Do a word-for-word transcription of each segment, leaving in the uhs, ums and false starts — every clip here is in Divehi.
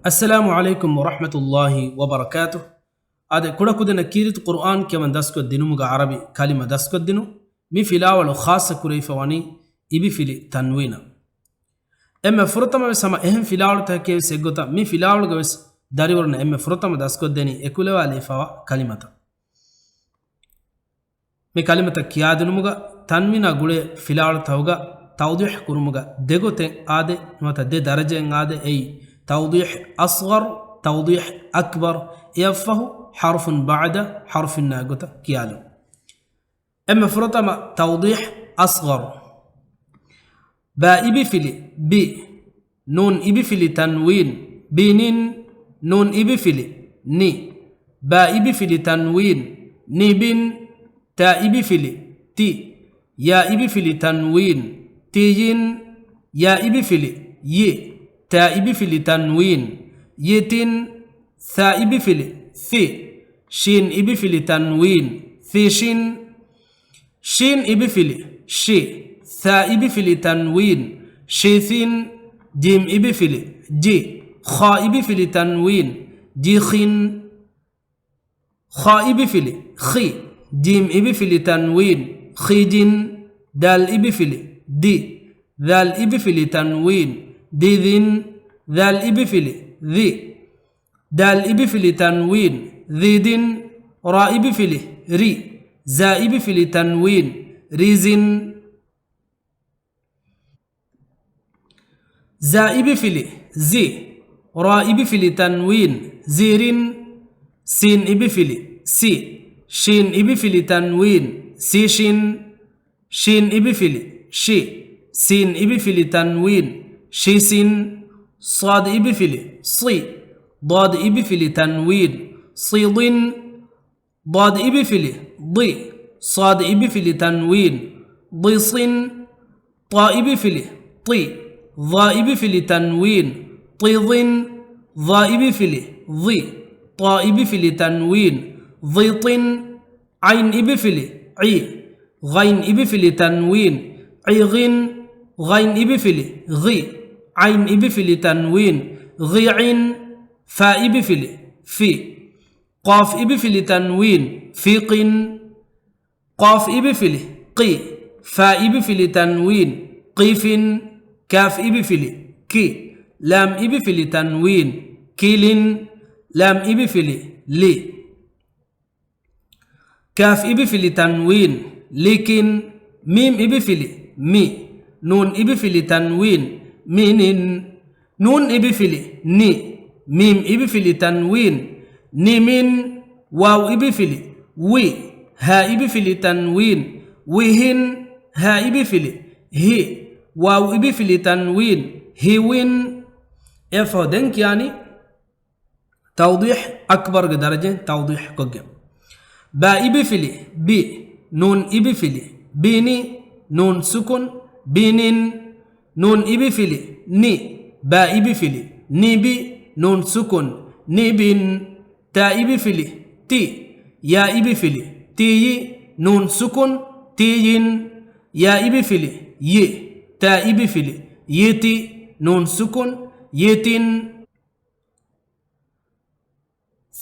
އައްސަލާމު ޢަލައިކުމް ވަރަޙްމަތުﷲި ވަބަރަކާތުހު. އާދެ، ކުޑަކުދިންނަށް ކީރިތި ޤުރުއާން ކިޔަވަން ދަސްކޮށްދިނުމުގަ ޢަރަބި ކަލިމަ ދަސްކޮށްދިނުން. މި ފިލާވަޅު ޚާއްޞަ ކުރެވިފަ ވަނީ އިބިފިލި ތަންވީނަށް. އެންމެ ފުރަތަމަވެސް ހަމަ އެހެން ފިލާވަޅުތަކެއް ވެސް އެއްގޮތަށް މި ފިލާވަޅުގަ ވެސް ދަރިވަރުންނަށް އެންމެ ފުރަތަމަ ދަސްކޮށްދެނީ އެކުލަވާލެވިފަވާ ކަލިމަތައް. މި ކަލިމަތައް ކިޔާދިނުމުގަ ތަންވީނާ ގުޅޭ ފިލާވަޅުތަކުގަ ތައުޟީޙު ކުރުމުގަ ދެ ގޮތެއް އާދޭ، ނުވަތަ ދެ ދަރަޖައެއް އާދޭ. އެއީ، ތައުޟީޙު އަޞްޣަރު، ތައުޟީޙު އަކްބަރު. އެއަށްފަހު ޙަރުފުން ބަޢުދަ ޙަރުފިންނާ ގޮތަށް ކިޔާލުން. އެންމެ ފުރަތަމަ ތައުޟީޙު އަޞްޣަރު. ބާ އިބިފިލި ބި، ނޫން އިބިފިލި ތަންވީން، ބިނިން، ނޫން އިބިފިލި ނި، ބާ އިބިފިލި ތަންވީން، ނިބިން، ތާ އިބިފިލި ތި، ޔާ އިބިފިލި ތަންވީން، ތިޔިން، ޔާ އިބިފިލި ޔި، ތާ އިބިފިލި ތަންވީން، ޔިތިން، ސާ އިބިފިލި ސި، ޝީން އިބިފިލި ތަންވީން، ސިޝިން، ޝީން އިބިފިލި ޝި، ސާ އިބިފިލި ތަންވީން، ޝިސިން، ޖީމް އިބިފިލި ޖި، ޚާ އިބިފިލި ތަންވީން، ޖިޚިން، ޚާ އިބިފިލި ޚި، ޖީމް އިބިފިލި ތަންވީން، ޚިޖިން، ދާލް އިބިފިލި ދި، ދާލް އިބިފިލި ތަންވީން، ދިދިން، ދާލް އިބިފިލި ދި، ދާލް އިބިފިލި ތަންވީން، ދިދިން، ރާ އިބިފިލި ރި، ޒާ އިބިފިލި ތަންވީން، ރިޒިން. ޒާ އިބިފިލި ޒި، ރާ އިބިފިލި ތަންވީން، ޒިރިން، ސީން އިބިފިލި ސި، ޝީން އިބިފިލި ތަންވީން، ސިޝިން، ޝީން އިބިފިލި ޝި، ސީން އިބިފިލި ތަންވީން، ޝިސިން، ޞާދު އިބިފިލި ޞި، ޟާދު އިބިފިލި ތަންވީން، ޞިޟިން، ޟާދު އިބިފިލި ޟި، ޞާދު އިބިފިލި ތަންވީން، ޟިޞިން، ޠާ އިބިފިލި ޠި، ޡާ އިބިފިލި ތަންވީން، ޠިޡިން، ޡާ އިބިފިލި ޡި، ޠާ އިބިފިލި ތަންވީން، ޡިޠިން، ޢައިން އިބިފިލި ޢި، ޣައިން އިބިފިލި ތަންވީން، ޢިޣިން، ޣައިން އިބިފިލި ޣި، ޢައިން އިބިފިލި ތަންވީން، ޣިޢިން، ފާ އިބިފިލި ފި، ޤާފް އިބިފިލި ތަންވީން، ފިޤިން، ޤާފް އިބިފިލި ޤި، ފާ އިބިފިލި ތަންވީން، ޤިފިން، ކާފް އިބިފިލި ކި، ލާމް އިބިފިލި ތަންވީން، ކިލިން، ލާމް އިބިފިލި ލި. ކާފް އިބިފިލި ތަންވީން، ލިކިން، މީމް އިބިފިލި މި، ނޫން އިބިފިލި ތަންވީން، މިނިން، ނޫން އިބިފިލި ނި، މީމް އިބިފިލި ތަންވީން، ނިމިން، ވާވް އިބިފިލި ވި، ހާ އިބިފިލި ތަންވީން، ވިހިން، ހާ އިބިފިލި ހި، ވާވް އިބިފިލި ތަންވީން، ހިވިން. އެފަހު ދެން ކިޔާނީ ތައުޟީޙު އަކްބަރުގެ ދަރަޖައިން ތައުޟީޙު ކޮށްގެން. ބާ އިބިފިލި ބި، ނޫން އިބިފިލި ބިނި، ނޫން ސުކުން، ބިނިން، ނޫން އިބިފިލި ނި، ބާ އިބިފިލި ނިބި، ނޫން ސުކުން، ނިބިން، ތާ އިބިފިލި ތި، ޔާ އިބިފިލި ތިޔި، ނޫން ސުކުން، ތިޔިން، ޔާ އިބިފިލި ޔި، ތާ އިބިފިލި ޔިތި، ނޫން ސުކުން، ޔިތިން.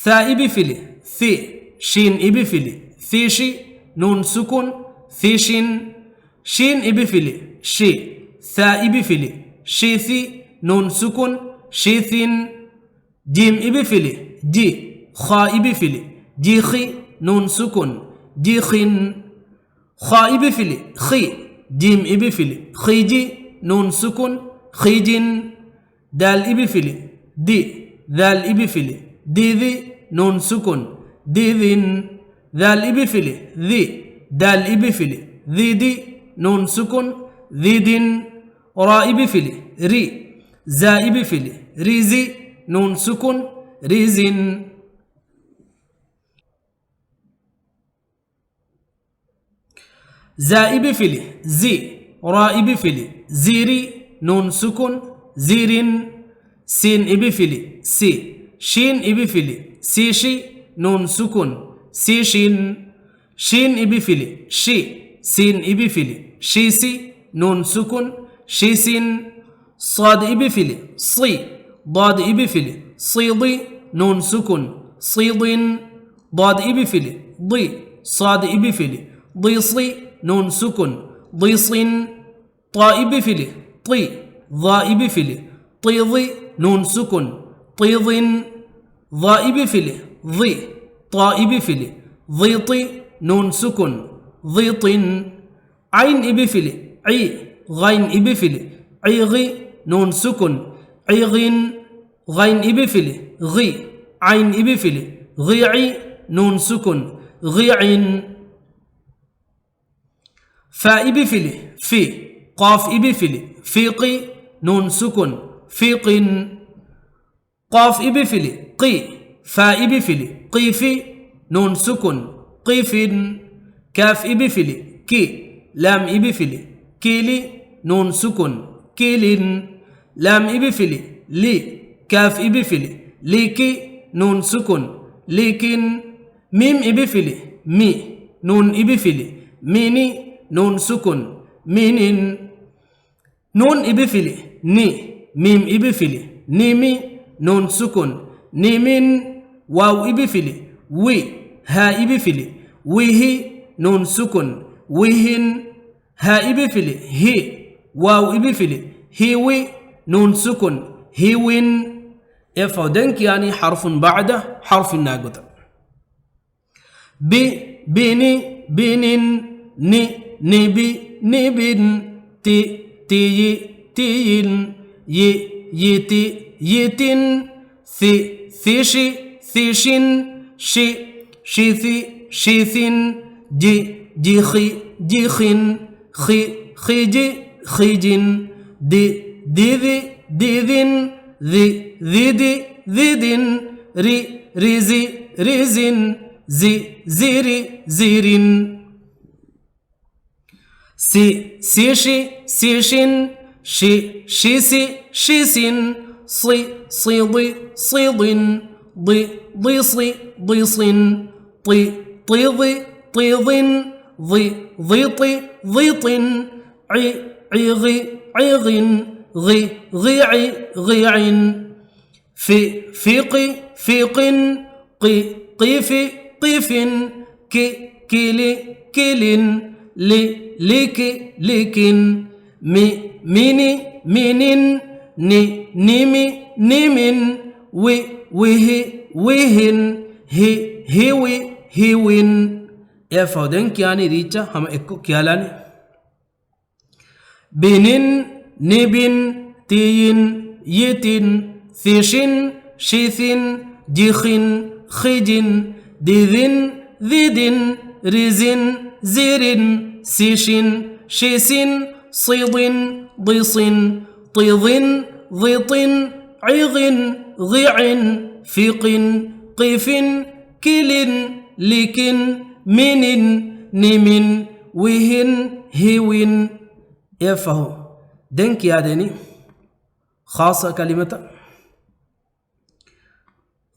ސާ އިބިފިލި ސި، ޝީން އިބިފިލި ސިޝި، ނޫން ސުކުން، ސިޝިން. ޝީން އިބިފިލި ޝި، ސާ އިބިފިލި ޝިސި، ނޫން ސުކުން، ޝިސިން. ޖީމް އިބިފިލި ޖި، ޚާ އިބިފިލި ޖިޚި، ނޫން ސުކުން، ޖިޚިން. ޚާ އިބިފިލި ޚި، ޖީމް އިބިފިލި ޚިޖި، ނޫން ސުކުން، ޚިޖިން. ދާލް އިބިފިލި ދި، ޛާލް އިބިފިލި ދިޛި، ނޫން ސުކުން، ދިޛިން. ޛާލް އިބިފިލި ޛި، ދާލް އިބިފިލި ޛިދި، ނޫން ސުކުން، ޛިދިން. ރާ އިބިފިލި ރި، ޒާ އިބިފިލި ރިޒި، ނޫން ސުކުން، ރިޒިން. ޒާ އިބިފިލި ޒި، ރާ އިބިފިލި ޒިރި، ނޫން ސުކުން، ޒިރިން. ސީން އިބިފިލި ސި، ޝީން އިބިފިލި ސިޝި، ނޫން ސުކުން، ސިޝިން. ޝީން އިބިފިލި ޝި، ސީން އިބިފިލި ޝިސި، ނޫން ސުކުން، ޝިސިން. ޞާދު އިބިފިލި ޞި، ޟާދު އިބިފިލި ޞިޟި، ނޫން ސުކުން، ޞިޟިން. ޟާދު އިބިފިލި، ޟި، ޞާދު އިބިފިލި، ޟިޞި، ނޫން ސުކުން، ޟިޞިން. ޠާ އިބިފިލި، ޠި، ޡާ އިބިފިލި، ޠިޡި، ނޫން ސުކުން، ޠިޡިން. ޡާ އިބިފިލި، ޡި، ޠާ އިބިފިލި، ޡިޠި، ނޫން ސުކުން، ޡިޠިން. ޢައިން އިބިފިލި، ޢި، ޣައިން އިބިފިލި، ޢިޣި، ނޫން ސުކުން، ޢިޣިން. ޣައިން އިބިފިލި، ޣި، ޢައިން އިބިފިލި، ޣިޢި، ނޫން ސުކުން، ޣިޢިން. ފާ އިބިފިލި، ފި، ޤާފް އިބިފިލި، ފިޤި، ނޫން ސުކުން، ފިޤިން. ޤާފް އިބިފިލި، ޤި، ފާ އިބިފިލި، ޤިފި، ނޫން ސުކުން، ޤިފިން. ކާފް އިބިފިލި، ކި، ލާމް އިބިފިލި، ކިލި، ނޫން ސުކުން، ކިލިން. ލާމް އިބިފިލި، ލި، ކާފް އިބިފިލި، ލިކި، ނޫން ސުކުން، ލިކިން. މީމް އިބިފިލި، މި، ނޫން އިބިފިލި، މިނި، ނޫން ސުކުން، މިނިން. ނޫން އިބިފިލި، ނި، މީމް އިބިފިލި، ނިމި، ނޫން ސުކުން، ނިމިން. ވާވް އިބިފިލި، ވި، ހާ އިބިފިލި، ވިހި، ނޫން ސުކުން، ވިހިން. ހާ އިބިފިލި، ހި، ވާވް އިބިފިލި، ހިވި، ނޫން ސުކުން، ހިވިން. އެއަށްފަހު ދެން ކިޔާނީ ޙަރުފުން ބަޢުދަ ޙަރުފިންނާ ގޮތަށް. ބި، ބިނި، ބިނިން، ނި، ނިބި، ނިބިން، ތި، ތިޔި، ތިޔިން، ޔި، ޔިތި، ޔިތިން، ޘި، ޘިށި، ޘިށިން، ޝި، ޝިޘި، ޝިޘިން، ޖި، ޖިޚި، ޖިޚިން، ޚި، ޚިޖި، ޚިޖިން، ދި، ދިދި، ދިދިން، ޛި، ޛިދި، ޛިދިން، ރި، ރިޒި، ރިޒިން، ޒި، ޒިރި، ޒިރިން. ސި، ސިށި، ސިށިން، ޝި، ޝިސި، ޝިސިން، ޞި، ޞިޟި، ޞިޟިން، ޟި، ޟިޞި، ޟިޞިން، ޠި، ޠިޡި، ޠިޡިން، ޡި، ޡިޠި، ޡިޠިން، ޢި، ޢިޣި، ޢިޣިން، ޣި، ޣިޢި، ޣިޢިން. ފި، ފިޤި، ފިޤިން، ޤި، ޤިފި، ޤިފިން، ކި، ކިލި، ކިލިން، ލި، ލިކި، ލިކިން، މި، މިނި، މިނިން، ނި، ނިމި، ނިމިން، ވި، ވިހި، ވިހިން، ހި، ހިވި، ހިވިން. އެއަށްފަހު ދެން ކިޔާނީ ރީއްޗަށް ހަމަ އެއްކޮށް ކިޔާލާނީ. ބިނިން، ނިބިން، ތިޔިން، ޔިތިން، ޘިށިން، ޝިޘިން، ޖިޚިން، ޚިޖިން، ދިޛިން، ޛިދިން، ރިޒިން، ޒިރިން، ސިށިން، ޝިސިން، ޞިޟިން، ޟިޞިން، ޠިޡިން، ޡިޠިން، ޢިޣިން، ޣިޢިން، ފިޤިން، ޤިފިން، ކިލިން، ލިކިން، މިނިން، ނިމިން، ވިހިން، ހިވިން. އެއަށްފަހު ދެން ކިޔާދޭނީ ޚާއްޞަ ކަލިމަތައް.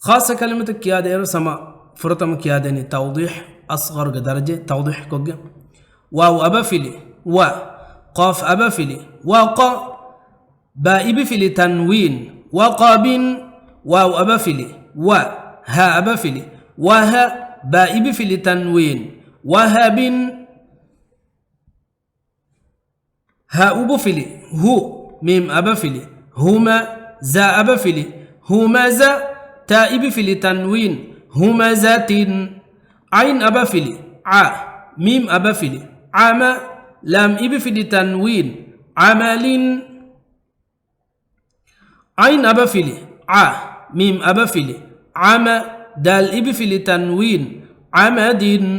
ޚާއްޞަ ކަލިމަތައް ކިޔާދޭއިރު ހަމަ ފުރަތަމަ ކިޔާދޭނީ ތައުޟީޙް، އަޞްޣަރުގެ ދަރަޖަ ތައުޟީޙް ކޮށްގެން. ވާވް އަބަފިލި، ވަ. ޤާފް އަބަފިލި، ވަޤަ. ބާ އިބިފިލި ތަންވީން، ވަޤަބިން. ވާވް އަބަފިލި، ވަ. ހާ އަބަފިލި، ވަހަ. ބާ އިބިފިލި ތަންވީން، ވަހަބިން. ހާ އުބުފިލި، ހު. މީމް އަބަފިލި، ހުމަ. ޒާ އަބަފިލި، ހުމަޒަ. ތާ އިބިފިލި ތަންވީން، ހުމަޒަތިން. ޢައިން އަބަފިލި، ޢަ. މީމް އަބަފިލި، ޢަމަ. ލާމް އިބިފިލި ތަންވީން، ޢަމަލިން. ޢައިން އަބަފިލި، ޢަ. މީމް އަބަފިލި، ޢަމަ. ދާލް އިބިފިލި ތަންވީން، ޢަމަދިން.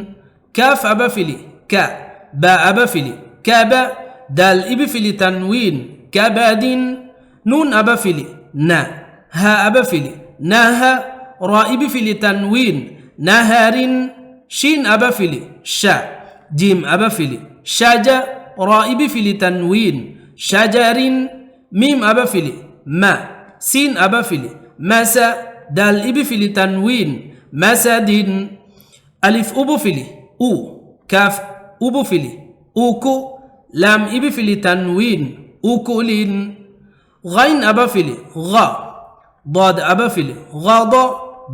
ކާފް އަބަފިލި، ކަ. ބާ އަބަފިލި، ކަބަ. ދާލް އިބިފިލި ތަންވީން، ކަބަދިން. ނޫން އަބަފިލި، ނަ. ހާ އަބަފިލި، ނަހަ. ރާ އިބިފިލި ތަންވީން، ނަހަރިން. ޝީން އަބަފިލި، ޝަ. ޖީމް އަބަފިލި، ޝަޖަ. ރާ އިބިފިލި ތަންވީން، ޝަޖަރިން. މީމް އަބަފިލި، މަ. ސީން އަބަފިލި، މަސަ. ދާލް އިބިފިލި ތަންވީން، މަސަދިން. އަލިފް އުބުފިލި، އު. ކާފް އުބުފިލި، އުކު. ލާމް އިބިފިލި ތަންވީން، އުކުލިން. ޣައިން އަބަފިލި، ޣަ. ޟާދު އަބަފިލި، ޣަޟަ.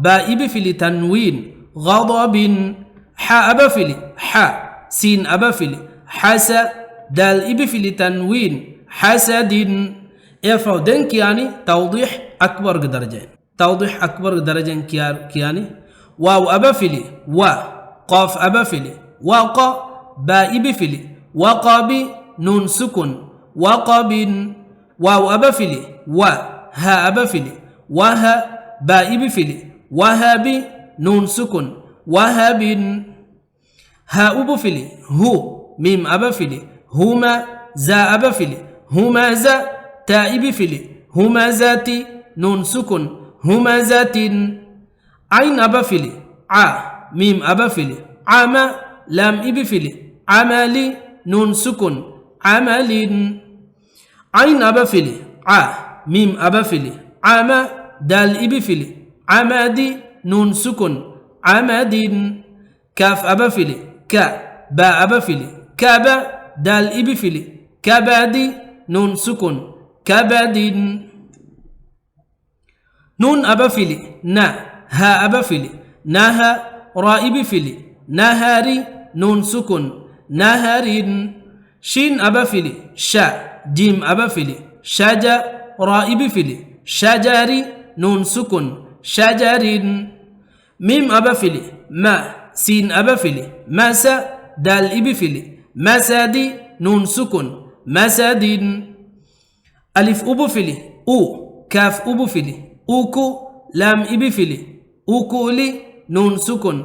ބާ އިބިފިލި، ތަންވީން، ޣަޟަބިން. ޙާ އަބަފިލި، ޙަ. ސީން އަބަފިލި، ޙަސަ. ދާލް އިބިފިލި، ތަންވީން، ޙަސަދިން. އެއަށްފަހު ދެން ކިޔާނީ ތަވްޟީޙް އަކްބަރުގެ ދަރަޖައިން. ތަވްޟީޙް އަކްބަރުގެ ދަރަޖައިން ކިޔާ، ކިޔާނީ. ވާވް އަބަފިލި، ވަ. ޤާފް އަބަފިލި، ވަޤަ. ބާ އިބިފިލި، ވަޤަބި. ނޫން ސުކުން، ވަޤަބިން. ވާވް އަބަފިލި، ވަ. ހާ އަބަފިލި، ވަހަ. ބާ އިބިފިލި، ވަހަބި. ނޫން ސުކުން، ވަހަބިން. ހާ އުބުފިލި، ހު. މީމް އަބަފިލި، ހުމަ. ޒާ އަބަފިލި، ހުމަޒަ. ތާ އިބިފިލި، ހުމަޒަތި. ނޫން ސުކުން، ހުމަޒަތިން. ޢައިން އަބަފިލި، ޢަ. މީމް އަބަފިލި، ޢަމަ. ލާމް އިބިފިލި، ޢަމަލި. ނޫން ސުކުން، ޢަމަލިން. ޢައިން އަބަފިލި، ޢަ. މީމް އަބަފިލި، ޢަމަ. ދާލް އިބިފިލި، ޢަމަދި. ނޫން ސުކުން، ޢަމަދިން. ކާފް އަބަފިލި، ކަ. ބާ އަބަފިލި، ކަބަ. ދާލް އިބިފިލި، ކަބަދި. ނޫން ސުކުން، ކަބަދިން. ނޫން އަބަފިލި، ނަ. ހާ އަބަފިލި، ނަހަ. ރާ އިބިފިލި، ނަހަރި. ނޫން ސުކުން، ނަހަރިން. ޝީން އަބަފިލި، ޝަ. ޖީމް އަބަފިލި، ޝަޖަ. ރާ އިބިފިލި، ޝަޖަރި. ނޫން ސުކުން، ޝަޖަރިން. މީމް އަބަފިލި، މަ. ސީން އަބަފިލި، މަސަ. ދާލް އިބިފިލި، މަސަދި. ނޫން ސުކުން، މަސަދިން. އަލިފް އުބުފިލި، އު. ކާފް އުބުފިލި، އުކު. ލާމް އިބިފިލި، އުކުލި. ނޫން ސުކުން،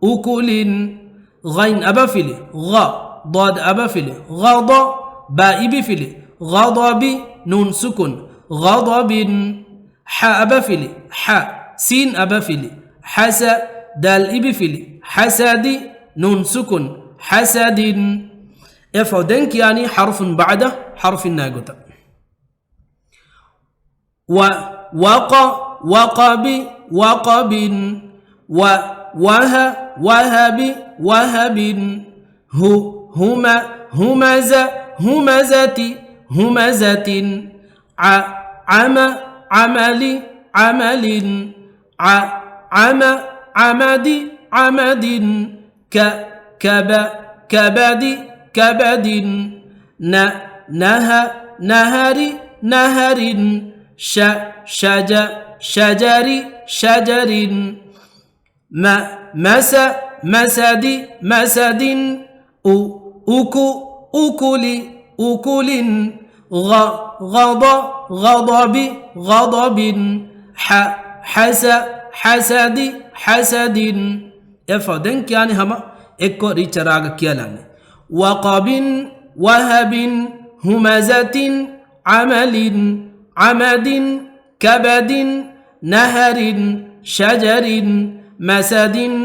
އުކުލިން. ޣައިން އަބަފިލި، ޣަ. ޟާދު އަބަފިލި، ޣަޟަ. ބާ އިބިފިލި، ޣަޟަބި. ނޫން ސުކުން، ޣަޟަބިން. ޙާ އަބަފިލި، ޙަ. ސީން އަބަފިލި، ޙަސަ. ދާލް އިބިފިލި، ޙަސަދި. ނޫން ސުކުން، ޙަސަދިން. އެއަށްފަހު ދެން ކިޔާނީ ޙަރުފުން ބަޢުދަ ޙަރުފިންނާ ގޮތަށް. ވަ، ވަޤަ، ވަޤަބި، ވަޤަބިން. ވަ، ވަހަ، ވަހަބި، ވަހަބިން. ހު، ހުމަ، ހުމަޒަ، ހުމަޒަތި، ހުމަޒަތިން. ޢަ، ޢަމަ، ޢަމަލި، ޢަމަލިން. ޢަ، ޢަމަ، ޢަމަދި، ޢަމަދިން. ކަ، ކަބަ، ކަބަދި، ކަބަދިން. ނަ، ނަހަ، ނަހަރި، ނަހަރިން. ޝަ، ޝަޖަ، ޝަޖަރި، ޝަޖަރިން. މަ، މަސަ، މަސަދި، މަސަދިން. އު، އުކު، އުކުލި، އުކުލިން. ޣަ، ޣަޟަ، ޣަޟަބި، ޣަޟަބިން. ޙަ، ޙަސަ، ޙަސަދި، ޙަސަދިން. އެއަށްފަހު ދެން ކިޔާނީ ހަމަ އެއްކޮށް ރީއްޗަށް ރާގަށް ކިޔާލާނެ. ވަޤަބިން، ވަހަބިން، ހުމަޒަތިން، ޢަމަލިން، ޢަމަދިން، ކަބަދިން، ނަހަރިން، ޝަޖަރިން، މަސަދިން،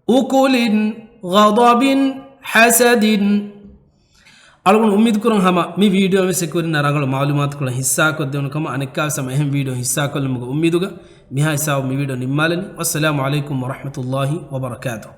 އުކުލިން، ޣަޟަބިން، ޙަސަދިން. އަޅުގަނޑު އުއްމީދުކުރަން ހަމަ މި ވީޑިއޯ ވެސް އެކުވެރިންނާ ރަނގަޅު މަޢުލޫމާތުކޮޅެއް ހިއްސާކޮށްދެވުނު ކަމަށް. އަނެއްކާވެސް ހަމަ އެހެން ވީޑިއޯ ހިއްސާކޮށްލުމުގެ އުއްމީދުގަ މިހާ ހިސާބު މި ވީޑިއޯ ނިންމާލަނީ. ވައްސަލާމު ޢަލައިކުމް ވަރަޙްމަތުﷲި ވަބަރަކާތުހު.